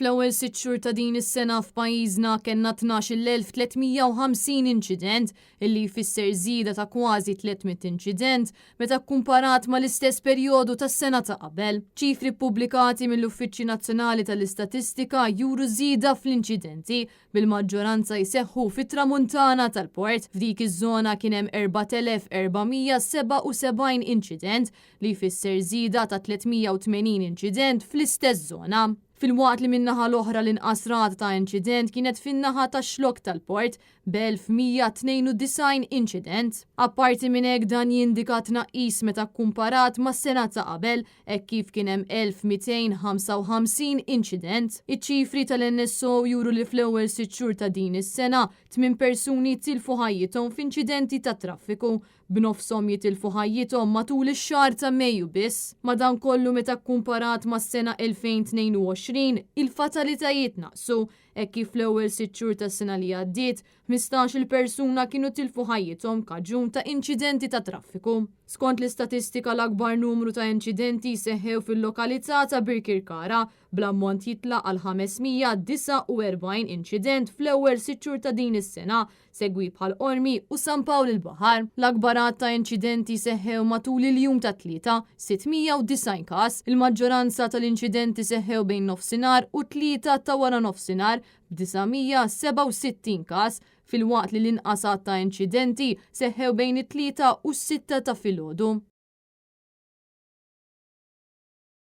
Fl-ewwel sitt xhur ta' din is-sena f'pajjiżna kellna 12,350 inċident, illi jfisser żieda ta' kważi 300 inċident meta kkumparat mal-istess perjodu tas-sena ta' qabel. Ċifri ppubblikati mill-Uffiċċju Nazzjonali tal-Istatistika juru żieda fl-inċidenti, bil-maġġoranza jseħħu fit-Tramuntana tal-port. F'dik iż-żona kien hemm 4,477 inċident, li jfisser żieda ta' 380 inċident fl-istess żona. Filwaqt li min-naħa l-oħra l-inqas rata ta' inċident kienet fin-naħa tax-Xlokk tal-Port, b'1,192 inċident. Apparti minn hekk dan jindika tnaqqis meta kkumparat mas-sena ta' qabel hekk kif kien hemm 1,255 inċident. Iċ-ċifri tal-NSO juru li fl-ewwel sitt xhur ta' din is-sena, tmien persuni tilfu ħajjithom f'inċidenti tat-traffiku, b'nofshom jitilfu ħajjithom matul ix-xahar ta' Mejju biss. Madankollu meta kkumparat mas-sena 2022, il-fatalitajiet naqsu, hekk kif fl-ewwel sitt xhur tas-sena li għaddiet, 15-il persuna kienu tilfu ħajjithom kaġun ta' inċidenti tat-traffiku. Skont l-istatistika l-akbar numru ta' inċidenti seħħew fil-lokalità ta' Birkirkara, bl-ammont jitla' għal 549 inċident fl-ewwel sitt xhur ta' din is-sena, segwit bħal Qormi u San Pawl il-Baħar. L-akbar għadd ta' inċidenti seħħew matul il-jum tat-Tlieta, 690 każ. Il-maġġoranza tal-inċidenti seħħew bejn nofsinhar u t-Tlieta ta' waranofsinhar b'967 każ, filwaqt li l-inqas għadd ta' inċidenti seħħew bejn it-Tlieta u s-Sitta ta' filgħodu.